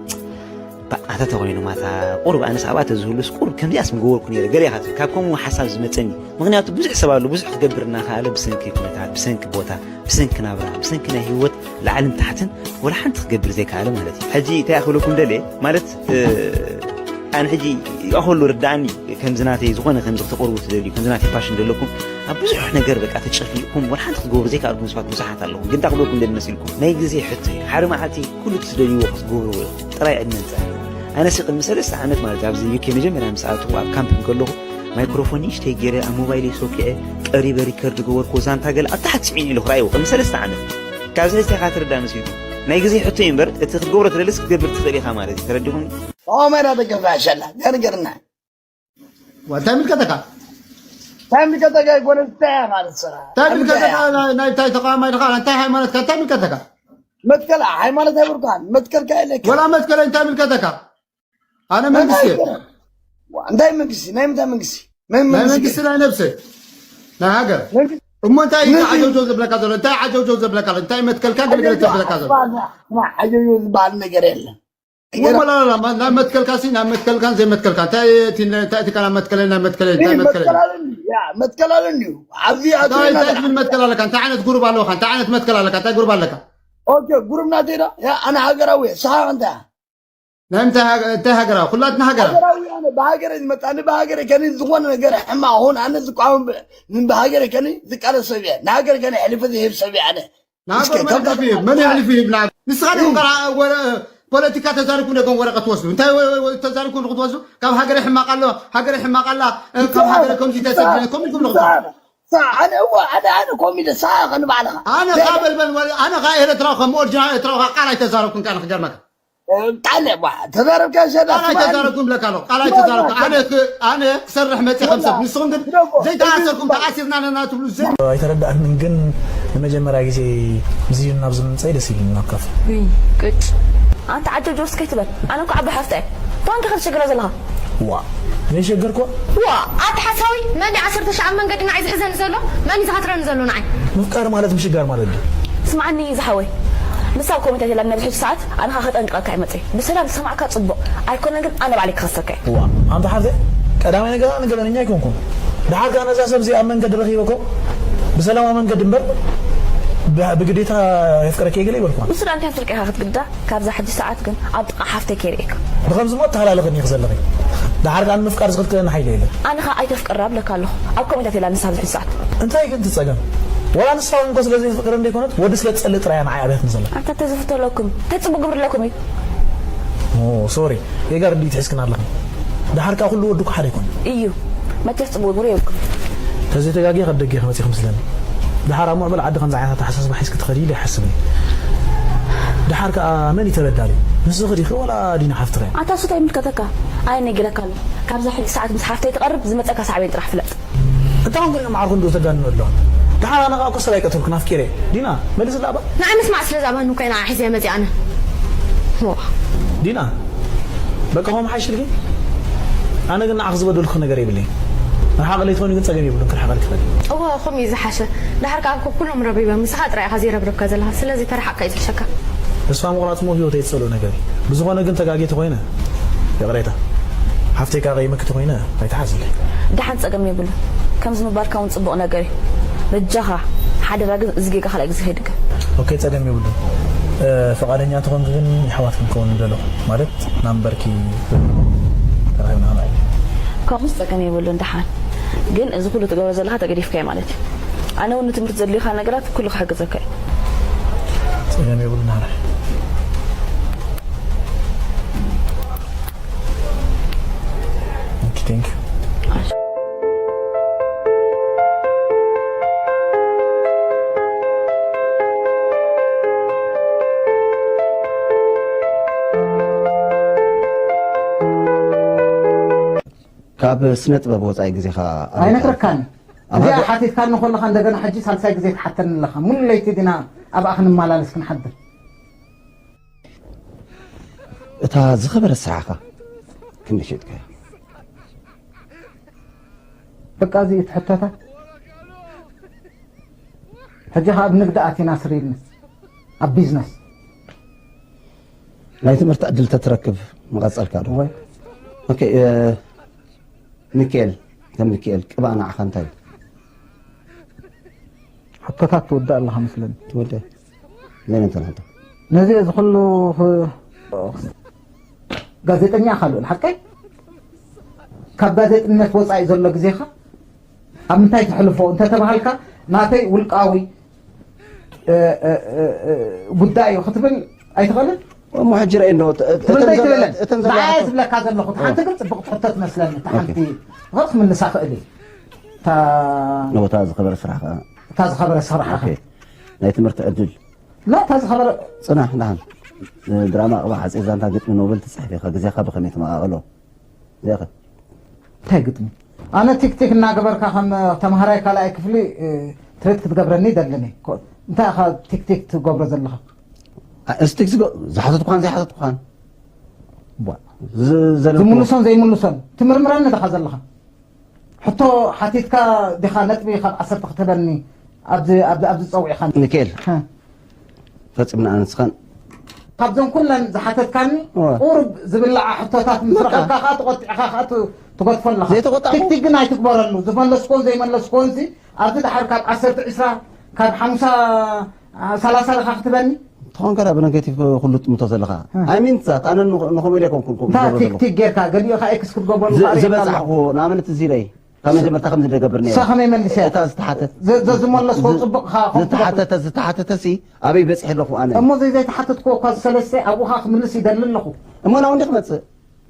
ባ-፣ ኣታ ተኾይኖም፣ ኣታ ቁሩብ ኣነስ ኣብኣ ተዝህሉስ ቁሩብ ከምዚኣስ ምገበርኩ ነይረ፣ ገለ ኢኻ ትብል። ካብ ከምኡ ሓሳብ ዝመጸኒ። ምኽንያቱ ብዙሕ ሰብ ኣሎ፣ ብዙሕ ክገብር እናኸኣለ ብሰንኪ ኩነታት፣ ብሰንኪ ቦታ፣ ብሰንኪ ናብራ፣ ብሰንኪ ናይ ህይወት ላዕልን ታሕትን ወላ ሓንቲ ክገብር ዘይከኣለ ማለት እዩ። ሕጂ እንታይ ክብለኩም ደልየ ማለት፣ እ፣ ኣነ ሕጂ ይኣኸሉ ርዳእኒ፣ ከምዚ ናተይ ዝኾነ ከምዚ ክተቕርቡ ትደልዩ፣ ከምዚ ናተይ ፋሽን ዘለኩም ኣብ ብዙሕ ነገር በቃ ተጨፍሊቕኩም ወላ ሓንቲ ክትገብሩ ዘይከኣልኩም ሰባት ብዙሓት ኣለኹም። ግን እንታይ ክብለኩም ደሊ መሲልኩም? ናይ ግዜ ሕቶ እዩ። ሓደ መዓልቲ ኩሉ እቲ ትደልይዎ ክትገብርዎ ኢኹም። ጥራይ ዕድመ ንጸንሕ። ኣነሲ ቅድሚ ሰለስተ ዓመት ማለት ኣብዚ ዩ ኬ መጀመርያ ምስ ኣተኹ ኣብ ካምፕ እንከለኹ ማይክሮፎን ንእሽተይ ገይረ ኣብ ሞባይለይ ሶኪዐ ቀሪበ ሪከርድ ገበርኩዎ ዛንታ ገለ ኣብ ታሕቲ ስዒኑ ኢሉ ክረኣይዎ ቅድሚ ሰለስተ ዓመት። ካብዚ ሕጂ ኢኻ ትርዳእ መሲልኩም። ናይ ግዜ ሕቶ እዩ እምበር እቲ ክትገብሮ ትደልስ ክትገብር ትኽእል ኢኻ ማለት እዩ። ተረዲኹም? ኦመና ደገፍ ኣሸላ ገርገርና። እንታይ ምልከተካ? እንታይ ምልከተካ ይኮነ እንታይ ማለት ስራ? እንታይ ምልከተካ? እንታይ? ናይ እንታይ ተቃዋማይ ድኻ? እንታይ ሃይማኖትካ? እንታይ ምልከተካ? መትከል ሃይማኖት ኣይብርካን። መትከልካ የለካ። ወላ መትከል እንታይ ምልከተካ? ኣነ መንግስቲ እየ። እንታይ መንግስቲ? ናይ ምንታይ መንግስቲ? ናይ መንግስቲ ናይ ነብሰ ናይ ሃገር። መንግስቲ እሞ እንታይ እዩ ነዚ ዓጀውጀው ዘብለካ ዘሎ? እንታይ ዓጀውጀው ዘብለካ ኣሎ? እንታይ መትከልካ ገለገለ ተብለካ ዘሎ? ዓጀውጀው ዝበሃል ነገር የለን። እሞ ላላላ፣ ማ-፣ ናብ መትከልካ ሲ፣ ናብ መትከልካን ዘይመትከልካ። እንታይ እቲ ነ-፣ እንታይ እቲ ካና መትከለይ፣ ናብ መትከለይ፣ እንታይ ይህ መትከለይ? መትከል ኣለኒ። ያ፣ መትከል ኣለኒ። ኣብዚ ኣቶ እንታይ፣ እንታይ ይናገር። ትብል መትከል ኣለካ? እንታይ ዓይነት ጉሩብ ኣለካ? እንታይ ዓይነት መትከል ኣለካ? እንታይ ጉሩብ ኣለካ? ኦኬ፣ ጉሩብ ናተይ ዶ? ያ፣ ኣነ ሃገራዊ እየ። ስኻ እንታይ? ናይ ምንታይ ሃገ-፣ እንታይ ሃገራዊ? ኩላትና ሃገራዊ። ሃገራዊ ኣነ ብሃገረ ዝመጣኒ ብሃገረ ከኒ ዝኾነ ነገር ሕማቕ ኹን ኣነ ዝቋወም ብ-፣ ብሃገረ ከኒ ዝቃለስ ሰብ እየ። ንሃገር ከኒ ሕልፊ ዝህብ ሰብ እየ ኣነ። እስከ ንሃገር መን ከምታ ሕልፊ ይህብ? መን ሕልፊ ይህብ? ንዓና ንስኻ ዲኹም ከኣ ወረ-፣ ፖለቲካ ተዛሪብኩም ደገም ወረቀት ትወስዱ። እንታይ ወ-፣ ወ-፣ ተዛሪብኩም ንክትወስዱ? ካብ ሃገረ ሕማቕ ኣሎ፣ ሃገረ ሕማቕ ኣላ፣ እ፣ ካብ ሃገረ ከምዚ ተሰዲደ፣ ከምዚ ትብሉ። ኣነ እወ ኣነ ኣነ ኮሚደ ሳኻ ንባዕልኻ ኣነ ከኣ በልበል ወ-፣ ኣነ ከኣ ኤረትራዊ ከም ኦሪጂናል ኤረትራዊ ከኣ ቃል ኣይተዛረብኩን ከኣ ንክገርመካ። ጣለ ዋ ተዛረብካ ሸዳ ቃል ኣይተዛረብኩም ብለካ ኣለኹ። ቃል ኣይተዛረብኩ። ኣነ ክ-፣ ኣነ ክሰርሕ መጽእ ከም ሰብ። ንስኹም ግን ዘይተኣሰርኩም ተኣሲርና ኣለና ትብሉ። ዘይ- ኣይተረዳእክን ግን ንመጀመርያ ግዜ ብዚ ናብዚ ምምፀይ ደስ ኢሉኒ ናብ ካፌ። ውይ ቅጭ ኣንተ ዓጀውጀው እስከ ኣይትበል። ኣነ እኮ ዓባይ ሓፍታ እየ። ባንክ ከትሸግራ ዘለኻ። ዋ ዘይሸገርኩ ዋ ኣቲ ሓሳዊ መን ዓሰርተ ሺሕ ኣብ መንገዲ ንዓይ ዝሕዘኒ ዘሎ? መን እዩ ዝሃትረኒ ዘሎ ንዓይ? ምፍቃር ማለት ምሽጋር ማለት ድዩ? ስምዓኒ ዝሓወይ፣ ንሳ ኣብ ኮሚታ ቴላ ነዚ ሕጂ ሰዓት ኣነ ኸኣ ከጠንቅቐካ እየ መጺአ። ብሰላም ዝሰማዕካ ጽቡቕ ኣይኮነን ግን ኣነ ባዕለይ ክኸሰካ እየ። ዋ ኣንታ ሓፍተይ ቀዳማይ ነገር ኣነ ገበነኛ ኣይኮንኩን። ደሓር ከኣ ነዛ ሰብ እዚኣ ኣብ መንገዲ ረኺበኮ ብሰላማዊ መንገዲ እምበር ብ-፣ ብግዴታ የፍቅረኪ እየ ገለ ይበልኩዋ። ንሱ ደኣ እንታይ ፍርቂ ኢኻ ክትግዳ? ካብዛ ሕጂ ሰዓት ግን ኣብ ጥቓ ሓፍተይ ከይርእየካ። ብኸምዚ እሞ እተሃላለኺ እኒኺ ዘለኺ። ደሓር ከኣ ንምፍቃር ዝኽልክለኒ ሓይሊ የለን። ኣነ ኸኣ ኣይተፍቅራ እብለካ ኣለኹ። ኣብ ኮሚታ ቴላ ንሳ ኣብዚ ሕጂ ሰዓት። እንታይ ግን እቲ ጸገም? ዋላ ንሳ እውን እኮ ስለ ዘይፍቅር እንተይኮነት ወዲ ስለ ትጸልእ ጥራይ እያ ንዓይ ኣብያትኒ ዘላ። ኣንታ ተዝፍተለኩም እንታይ ጽቡቕ ግብሪ ኣለኩም እዩ? ኦ ሶሪ ጌጋ ርድኢት ሒዝክን ኣለኽን። ደሓር ከኣ ኩሉ ወዲ እኮ ሓደ ኣይኮነን። እዩ መቸስ ጽቡቕ ግብሪ የብልኩም። ተዘይተጋግየ ካብ ደገ ኢኺ መጺኺ መስለኒ። ደሓር ኣብ ምዕቡል ዓዲ ከምዚ ዓይነት ኣተሓሳስባ ሒዝኪ ትኸዲ ኢለ ኣይሓስብን እየ። ደሓር ከኣ መን እዩ ተበዳሊ? ንስኺ ዲኺ ወላ ዲና ሓፍትኺ እያ? ኣታ እሱ እንታይ ይምልከተካ? ኣነ ነጊረካ ኣለኹ። ካብዛ ሕጂ ሰዓት ምስ ሓፍተይ ትቐርብ ዝመጸካ ሳዕቤን ጥራሕ ፍለጥ። እንታይ ኾንኩ ዲና መዓርኩ እንዶ ተጋንኑ ኣለኹ? ደሓር ኣነ ከኣ እኮ ሰብ ኣይቀተልኩን ኣፍቂረ እየ። ዲና መልስላ እባ። ንዓይ ምስማዕ ስለ ዝኣበኒ እኮ እየ ንዓ ሒዘያ መጺኣ ኣነ። ዋ። ዲና በቃ ኸም ሓይሽልኪ ኣነ ግን ንዓኺ ዝበደልኩ ነገር የብለይን። ርሓቕ ለይትኾኒ ግን ጸገም የብሉን ክርሕቐልኪ ይኽእል። እወ ከምኡ እዩ ዝሓሸ። ደሓር ከኣ እኮ ኩሎም ረብሪቦም ምሳኻ ጥራይ ኢኻ ዘይረብረብካ ዘለኻ። ስለዚ ተረሓቕካ እዩ ዝሕሸካ። ተስፋ ምቑራጽ እሞ ህይወተይ ዝጸልኦ ነገር እዩ። ብዝኾነ ግን ተጋግየ ተኾይነ ይቕሬታ። ሓፍተይ ከኣ ቀይመኪ ተኾይነ ኣይትሓዝለይ። ደሓን ጸገም የብሉን። ከምዚ ምባልካ እውን ጽቡቕ ነገር እዩ። በጃኻ ሓደራ ግን እዚ ጌጋ ካልኣይ ግዜ ከይድገም። ኦኬ ጸገም የብሉን። እ፣ ፍቓደኛ እንተኾንኪ ግን የሕዋት ክንከውን ንደለኹ። ማለት ናምበርኪ ተራኺብና ከማይ። ከምኡስ ጸገም የብሉን ደሓን። ግን እዚ ኩሉ ትገብሮ ዘለኻ ተገዲፍካዮ ማለት እዩ። ኣነ እውን ንትምህርቲ ዘድልዩኻ ነገራት ኩሉ ክሕግዘካ እዩ። ጸገም የብሉን ሓራይ። ኦኬ ቴንክ ዩ። ካብ ስነ ጥበብ ወፃኢ ግዜኻ ኣበይ ኣይነግረካን ኣብ እዚኣ ሃገር- ሓቲትካኒ ከለኻ እንደገና ሕጂ ሳልሳይ ግዜ ትሓተኒ ኣለኻ ሙሉ ለይቲ ዲና ኣብኣ ክንመላለስ ክንሓድር እታ ዝኸበረት ስራሕኻ ክንደይ ሸጥካያ? በቃ እዚ እቲ ሕቶታት ሕጂ ካብ ንግዲ ኣቲና ስር ኢልና ኣብ ቢዝነስ ናይ ትምህርቲ ዕድል ተትረክብ ምቐጸልካ ዶ? ወይ ኦኬ፣ እ፣ ሚካኤል፣ ከም ሚካኤል ቅባእ ንዓኻ እንታይ እዩ? ሕቶታት ትውዳእ ኣለኻ መስለኒ ትወደ? ለምን ተናንተ? ነዚ እዚ ኩሉ ክ- ጋዜጠኛ ኢኻ ልኡል ሓቀይ ካብ ጋዜጥነት ወፃኢ ዘሎ ግዜኻ ኣብ ምንታይ ተሕልፎ እንተተባሃልካ ናተይ ውልቃዊ እ፣ እ፣ እ፣ እ፣ ጉዳይ እዩ ክትብል ኣይትኽእልን እሞ ሕጂ ርኣይ እንዶ፣ እ፣ ትብል እተን ኣይትብልን ዘለዋ- እተን ዘለዋ ንዓይ ሕቶ- ዝብለካ ዘለኹ እቲ ሓንቲ ግልፂ ብቕትሕቶ ትመስለኒ እቲ ሓንቲ ኦኬ። ኸስ ክምልሳ ክእል እዩ እታ ነቦታ ዝኸበረ ስራሕኻ እታ ዝኸበረ ስራሕኻ ኦኬ። ናይ ትምህርቲ ዕድል ላ እታ ዝኸበረ ጽናሕ ንሓን ድራማ ቅባ ሓፂር ዛንታ ግጥሚ ኖበል ትፅሕፍ ኢኻ ግዜኻ ብኸመይ ትመቓቐሎ? እዚኣኸ እንታይ ግጥሚ ኣነ ቲክቲክ እናገበርካ ከም ተምሃራይ ካልኣይ ክፍሊ እ፣ ትሬት ክትገብረኒ ይደልን እየ ኮ- እንታይ ኢኻ ቲክቲክ ትገብሮ ዘለኻ እስቲክ ዝሓተትኳን ዘይሓተትኳን ቧ። ዝ- ዘለኩ ዝምልሶን ዘይምልሶን ትምርምረኒ ዲኻ ዘለኻ ሕቶ ሓቲትካ ዲኻ ነጥቢ ካብ ዓሰርተ ክትህበኒ ኣብዚ ኣብዚ ኣብዚ ጸዊዕኻ ሚካኤል ሀ። ፈጺምና ኣንስኻን ካብዞም ኩለን ዝሓተትካኒ እወ። ቁሩብ ዝብላዓ ሕቶታት ምስ በቃ። ረኸብካ ከዓ ተቆጢዕካ ከዓ ት- ትገድፎ ኣለኻ ዘይተቆጣዕኩ? ቲክቲክ ግን ኣይትግበረሉ ዝመለስኮን ዘይመለስኮን ዚ ኣብዚ ድሓር ካብ ዓሰርተ ዕስራ ካብ ሓሙሳ ሰላሳ ኢኻ ክትበኒ ትኾን ከዳ ብነገቲቭ ኩሉ ትምቶ ዘለኻ። ኣይ ሚን ዛት ኣነ ንኸ- ንኸምኡ ኢለ ኣይኮንኩን ከምኡ እንታ ዝገብሮ ዘለኹ። ቲክቲክ ጌርካ ገሊኡ ከኣ ኤክስ ክትገብሮ ዝ- ዝበፅሓኹ ንኣብነት እዚ ኢለይ ካብ መጀመርታ ከም ዝደገብር ነይረ። እሳ ከመይ መሊሰ እያ? እታ ዝተሓተት ዘ- ዘዝመለስኮ ዝ- ጽቡቕ ከኣ ክትገብር። ዝተሓተተ ዝተሓተተሲ ኣበይ በፂሐ ኣለኹ ኣነ። እሞ ዘይዘይተሓተትኮ እኳ ዝሰለስተ ኣብኡ ከኣ ክምልስ ይደሊ ኣለኹ። እሞ ናብኡ እንዲ ክመፅእ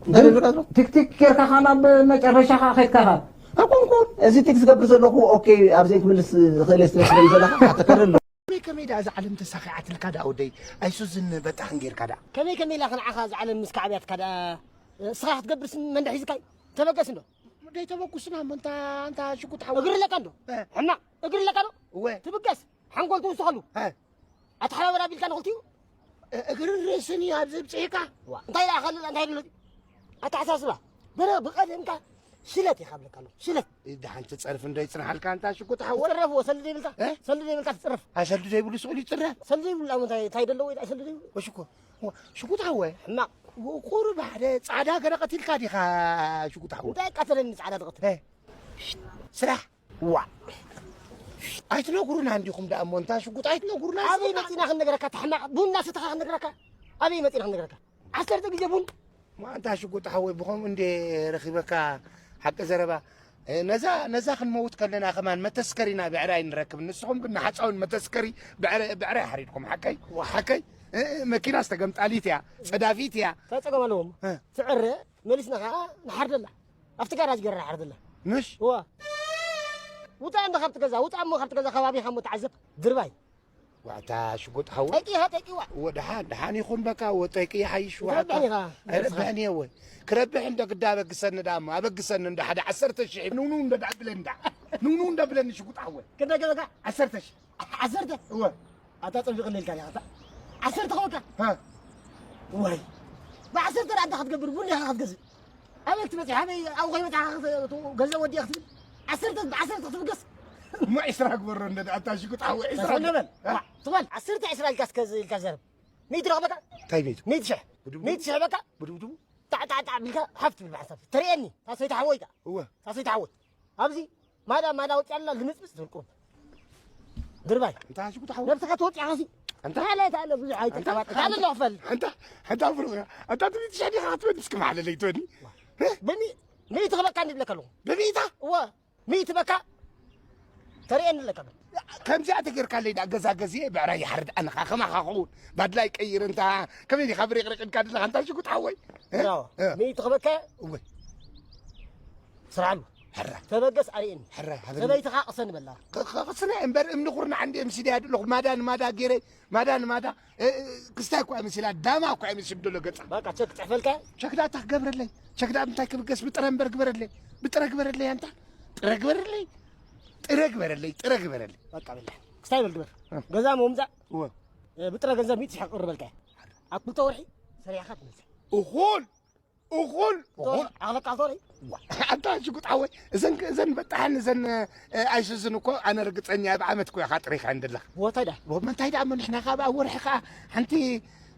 እንታይ ደብልካ ዘሎ? ቲክቲክ ጌርካ ከኣ ናብ መጨረሻ ከኣ ከድካ ከኣ ኣይኮንኩን እዚ ቲክ ዝገብር ዘለኹ ኦኬ ኣብዚአን ክምልስ ዝኽእል እየ ስለ ስለ ዘለኻ ክሓተካ ደሎ። ከመይ ከመይ ደኣ እዛ ዓለም ተሳኺዓትልካ ደኣ ወደይ ኣይሱዝን በጣሕን ጌርካ ደኣ። ከመይ ከመይ ኢላ ክንዓኻ እዛ ዓለም ምስ ካዕብያትካ ደኣ እስኻ ክትገብርስ መን ደኣ ሒዝካይ? ተበገስ እንዶ። ደይ ተበጉስና እሞ እንታ ኣንታ ሽጉጥ ሓወይ። እግሪ ኣለካ እንዶ። ሕማቕ እግሪ ኣለካ ዶ? እወ። ትብገስ ሓንጎል ትውስኸሉ። ኣተሓባበር ኣቢልካ ንኽልቲኡ። እግርን ርእስን እዩ ኣብዚ ብፅሒካ። እንታይ ደኣ ካልእ እንታይ ደሎ? ኣተሓሳስባ በረ ብቐደምካ ሽለት ኢኻ ብለካ ኣለኹ ሽለት። ደሓን ትፀርፍ እንዶ ይፅንሓልካ ኣንታ ሽጉጥ ሓወ። ትፅረፍ እዎ ሰልዲ ዘይብልካ እ? ሰልዲ ዘይብልካ ትፅረፍ። ኣሰልዲ ዘይብሉ ስቑል ይፅረፍ። ሰልዲ ዘይብሉ ኣሞ እንታይ እንታይ ደለዎ ኢልካ ሰልዲ ዘይብሉ። ወሽኮ ሽጉጥ ሓወ። ሕማቕ። ቁሩብ ሓደ ፃዕዳ ገለ ቀቲልካ ዲኻ ሽጉጥ ሓወ። እንታይ ቀተለኒ ፃዕዳ ትቐትል። እ? ስራሕ ዋእ ኣይትነግሩናን ዲኹም ደኣ እሞ እንታ ሽጉጥ ኣይትነግሩናን ኣበይ መፂና ክንነግረካ ተሕማቕ ቡን እናሰተኻ ክንነግረካ ኣበይ መፂና ክንነግረካ ዓሰርተ ግዜ ቡን ማንታ ሽጉጥ ሓወይ ብኸምኡ እንዴ ረኺበካ ሓቂ ዘረባ ነዛ ነዛ ክንመውት ከለና ከማን መተስከሪና ብዕራይ ንረክብ ንስኹም ግን ንሓፃውን መተስከሪ ብዕራይ ሓሪድኩም ሓቀይ ሓቀይ መኪና ዝተገምጣሊት እያ ፀዳፊት እያ ተፀገም ኣለዎም ትዕረ መሊስና ከዓ ንሓርደላ ኣብቲ ጋራጅ ገይረ ንሓርደላ ምሽ እዋ ውፃእ እንዶ ካብቲ ገዛ ውፃእ እሞ ካብቲ ገዛ ከባቢኻ እሞ ተዓዘብ ድርባይ ዋዕታ ሽጉጥ ሓወ ጠቂኻ ጠቂዋ ወደሓን ደሓን ይኹን በቃ ወጠቂ ይሓይሽ ዋዕታ ኣይረብሕን እየ ወይ ክረብሕ እንደ ግዳ ኣበግሰኒ ደኣ እሞ ኣበግሰኒ እንደ ሓደ ዓሰርተ ሽሕ ንውንው እንደ ደኣ ብለኒ ደኣ ንውንው እንደ ብለኒ ሽጉጥ ሓወ ክንደ ገበካ ዓሰርተ ሽሕ ዓሰርተ እወ ኣታ ጸቢቕለይ ኢልካ ዲኻ ኣታ ዓሰርተ ከወካ ሃ ዋይ ብዓሰርተ ደኣ እንታይ ክትገብር ቡን ዲኻ ክትገዝእ ኣበይ ክትበፅሕ ኣበይ ኣብኡ ከይበፅሓ ገንዘብ ወዲኣ ክትብል ዓሰርተ ብዓሰርተ ክትብገስ እሞ ዒስራ ግበሮ እንደ ኣታ ሽጉጥ ሓወ ዒስራ በል ትበል ዓሰርተ ዒስራ ኢልካ እስከ ኢልካ ዘረብ ሚእቲ ረኽበካ እንታይ ሚእቲ ሚእቲ ሽሕ ሚእቲ ሽሕ በቃ ብድብድቡ ጣዕጣዕጣዕ ቢልካ ሓፍ ትብል ብሓንሳብ ተርእየኒ ታሰይቲ ሓወይታ እወ ታሰይቲ ሓወይ ኣብዚ ማዳ ማዳ ወፂኣልና ልምፅምፅ ትብል ቁሩብ ድርባይ እንታይ ሽጉጥ ሓወይ ነብስኻ ተወፂኻ ሲ እንታይ ማለት ኣሎ ብዙሕ ኣይተቀባጥር ኣነ ኣለኹ ፈል እንታ እንታ ብሩኽ ኣታ ትብሊ ትሽሕ ዲኻ ክትበል እስኪ ማዕለለይ ትበኒ በኒ ሚእቲ ክበካ እንዲ ብለካ ኣለኹ ብሚእታ እወ ሚእቲ በካ ተርእየኒ ኣለካ በል ከምዚኣ ተጌርካለይ ዳ ገዛ ገዚኤ ብዕራይ ይሓርድ ኣነ ኸዓ ከማኻ ክኸውን ባድላይ ቀይር እንታ ከመይ ዲኻ ብሪቕሪቕ ኢልካ ዘለኻ እንታ ሽጉጥ ሓወይ እ? ያው እ። ሚእቲ ክበካ እወ ስርዓሉ ሕረ ተበገስ ኣርእየኒ ሕረ ሃበኒ ሰበይትኻ ቅሰኒ በላ ኸ- ኸ- ኸስነ እምበር እምኒ ኩርናዕ እንዲ ምስ ኢደያ ኣለኹ ማዳ ንማዳ ገይረ ማዳ ንማዳ እ፣ እ፣ ክስታይ እኳ ምስላ ዳማ እኳ ምስ ብደሎ ገጻ በቃ ቸክ ጽሕፈልካ ቸክዳ እታ ክገብረለይ ቸክዳ እንታይ ክብገስ ብጥረ እምበር ግበረለይ ብጥረ ግበረለይ ኣንታ ጥረ ግበረለይ ጥረ ግበረለይ ጥረ ግበረለይ በቃ በላ ክስታይ በል ግበር ገዛ ምምጻእ እወ እ፣ ብጥረ ገንዘብ ሚእቲ ሺሕ ክቕርበልካ እየ ኣብ ክልተ ወርሒ ሰሪሕኻ ትመልሰ እኹል እኹል እኹል ዓቕለካ ኣልኮል ኣንታ ሽጉጥ ሓወይ እዘን እዘን በጣሕን እዘን ኣይሱዝን እኮ ኣነ ርግፀኛ ኣብ ዓመት እኮ ኢኻ ጥሪኻ እንደለኻ ቦታይ ዳ መንታይ ደኣ መኒሕና ካብ ኣብ ወርሒ ከዓ ሓንቲ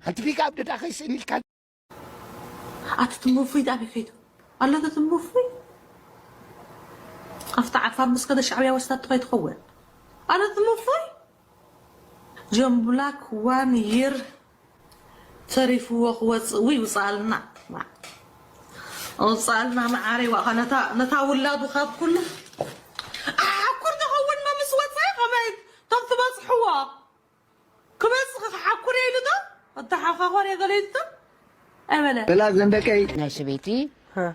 ሓንቲ ፒክ ኣብ ደዳ ከይስእን ኢልካ ኣቲ ትምፉይ ዳኣ ከይዱ ኣላተ ትምፉይ ኣብታ ዓፋር ምስ ከደ ሻዕብያ ወስዳቶ ከይትኸውን ኣነ ትምፉይ ጆን ብላክ ዋን ይር ተሪፍዎ ክወፅእ ውይ ውፃልና ውፃልና መዓረይ ዋእኻ ነታ ውላዱ ካብ ኩሉ ኣሓኩር ተኸውን መምስ ወፃኢ ከመይ ቶም ትበፅሕዎ ክበፅእ ክሓኩር ኢሉ ዶ ኣተሓኻኾር የገለይቱ ኣይበለ በላ ዘንደቀይ ናይ ሰበይቲ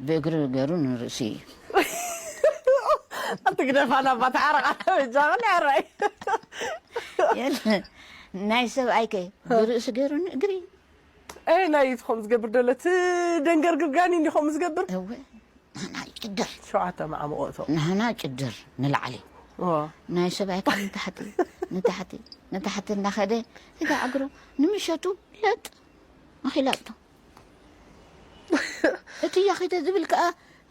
ብእግሪ ገሩ ንርእሲ እዩ ኣትግደፋና ባተዓረቃ በጃ ኸን ያራይ ናይ ሰብኣይከ ብርእሲ ገሩ ንእግሪ ኣየናይ እዩ ከምኡ ዝገብር ደሎ? እቲ ደንገርግር ጋኒ እንዲ ከምኡ ዝገብር? እወ፣ ንሕና ጭድር። ሸውዓተ መዓሙቕ እቶ። ንሕና ጭድር ንላዕሊ። እወ። ናይ ሰብኣይ ከኣ ንታሕቲ፣ ንታሕቲ፣ ንታሕቲ እናኸደ፣ እታ እግሩ ንምሸቱ ለጥ ኣኺላቶ። እቲ ያኺተ ዝብል ከኣ፣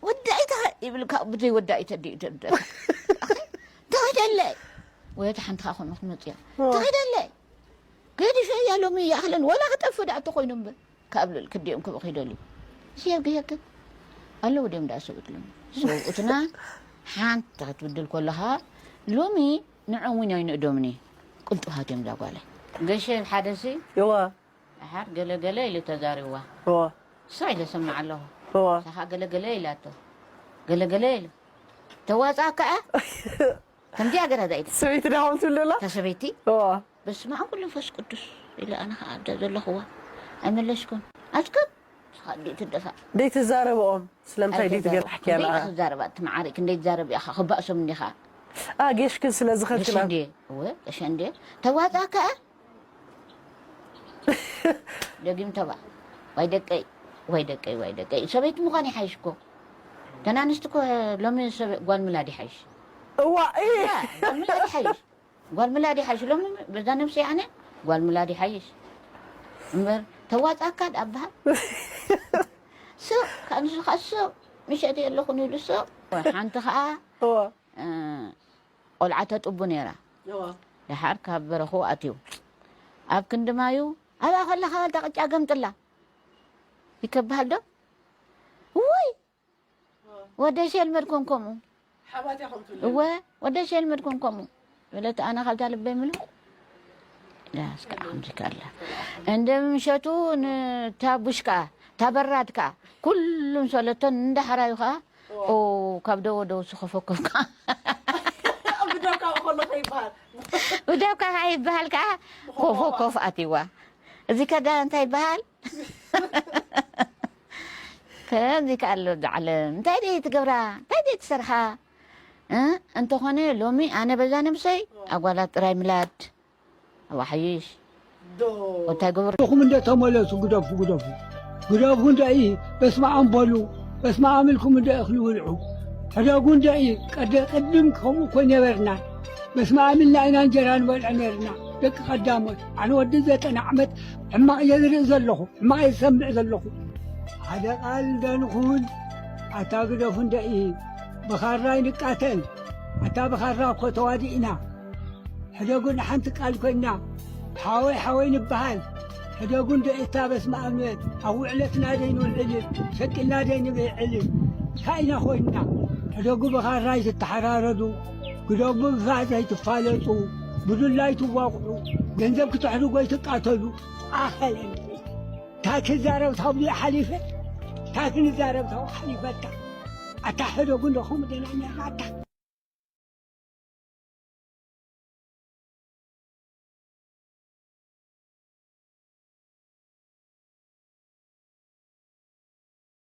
ወዳኢታ ይብል ከኣ፣ ብዘይ ወዳኢተ ድዩ ደብደብ። ኣኺ፣ ትኸደለይ። ወይ እታ ሓንቲ ከኣ ኮነ ክትመጽእ እያ። ትኸደለይ። ገዲፈያ ሎሚ ይኣኽለን ወላ ክጠፍእ ደኣ እንተኾይኑ እምበር ካብ ልዕሊ ክልቲኦም ክብኡ ከይደልዩ። ስየብ ግሄክን ኣለዉ ድዮም ደኣ ሰብኡት ሎሚ? ሰብኡትና ሓንቲ ክትብድል ከለኻ ሎሚ ንዕኦም እውን ኣይንእዶምን እዩ ቅልጡፋት እዮም እዛ ጓለይ። ገሸ ሓደ ሲ እዋ ደሓር ገለገለ ኢሉ ተዛሪብዋ። እዋ እሳ ኢለ ሰማዕ ኣለኹ። እዋ እሳ ኸዓ ገለገለ ኢላቶ። ገለገለ ኢሉ ተዋጻእካ እያ። ከምዚኣ ገራ ዛኢድ ሰበይቲ ዳኹም ትብሉ ኣላ እታ ሰበይቲ እዋ በስመ ኣብ ወወልድ ወመንፈስ ቅዱስ ኢለ ኣነ ኸዓ ኣብዛ ዘለኹዋ ኣይመለስኩን። ኣስክብ ንስኻ ድዩ ትደፋእ? ደይ ትዛረብኦም ስለምንታይ ደይ ትገርሕኪያ ንዓ ትዛረባ ትመዓሪክ እንደይ ትዛረብ ኢኻ ክባእሶም እንዲኻ ኣ ጌሽክን ስለ ዝኸድክና ገሸ እንዴ እወ ገሸ እንዴ ተዋጻእካ ደጊም ተባ ዋይ ደቀይ ዋይ ደቀይ ዋይ ደቀይ ሰበይቲ ምዃን ይሓይሽ እኮ ተናንስቲ እኮ ሎሚ ሰብ ጓል ምላድ ይሓይሽ እዋ እ ጓል ምላድ ይሓይሽ ጓል ምላድ ይሓይሽ ሎሚ በዛ ነብሲ ኣነ ጓል ምላድ ይሓይሽ እምበር ተዋጻካ ዳኣ በሃል ስቕ ካብ ንሱ ከዓ ስቕ ምሸት የለኹን ኢሉ ስቕ ሓንቲ ከዓ እዋ ቆልዓ ተጥቡ ነይራ ደሓር ካብ በረኹ ኣትዩ ኣብ ክንዲ ማዩ ኣብኣ ከለኻ እታ ቅጫ ገምጥላ ይከብሃል ዶ ውይ ወደይ ሸልመድ ኮንኮምኡ ሓባትያ ከምቱ እወ ወደይ ሸልመድ ኮንኮምኡ በለት ኣነ ካብታ ልበይ ምሉ ዳስካ ከምዚ ካላ እንደ ምሸቱ ንታ ቡሽ ከዓ እታ በራድ ከዓ ኩሉም ሰለቶን እንዳሕራዩ ከዓ ኦ ካብ ደወ ደው ስኸፈከፍ ከዓ ብደካ ከሎ ከይበሃል ብደብካ ከዓ ይበሃል ከዓ ኮፎ ኮፍ ኣትዋ እዚ ከዳ እንታይ ይበሃል ከምዚ ከ ኣሎ ዛዕለ እንታይ ደይ ትገብራ እንታይ ደይ ትሰርሓ እ? እንተኾነ ሎሚ ኣነ በዛ ነብሰይ ኣጓላት ጥራይ ምላድ ኣዋሓይሽ እንታይ ግብር ኹም እንደ ተመለሱ ግደፉ ግደፉ ግደፉ እንደ ኢ በስመ ኣም በሉ በስመ ኣም ኢልኩም እንደ እኽሊ ውልዑ ሕደጉ እንደ ኢ ቀደ ቅድም ከምኡ እኮ ነበርና በስመ ኣም ኢልና ኢና እንጀራ ንበልዕ ነርና ደቂ ቀዳሞት ኣነ ወዲ ዘጠና ዓመት ሕማቕ እየ ዝርኢ ዘለኹ ሕማቕ እየ ዝሰምዕ ዘለኹ ሓደ ቃል እንደ ንኹን ኣታ ግደፉ እንደ ኢ ብኻራ ይንቃተል ኣታ ብኻራ እኮ ተዋዲእና ሕደጉ ንሓንቲ ቃል ኮይና ሓወይ ሓወይ ንበሃል ሕደጉ እንዶ ኤታ በስመ ኣብ ኣብ ውዕለትና ዘይንውዕል ሸቂልና ዘይንብዕል እንታይ ኢና ኮይንና ሕደጉ ብኻራ ኣይትተሓራረዱ ግደጉ ብፋእ ዘይትፋለጡ ብዱላ ኣይትዋቕዑ ገንዘብ ክትሕድጉ ኣይትቃተሉ ኣኸለን እንታይ ክዛረብ ታብሉ ሓሊፈ እንታይ ክንዛረብ ታው ሓሊፈታ ኣታ ሕደጉ እንደኹም ደና ነራታ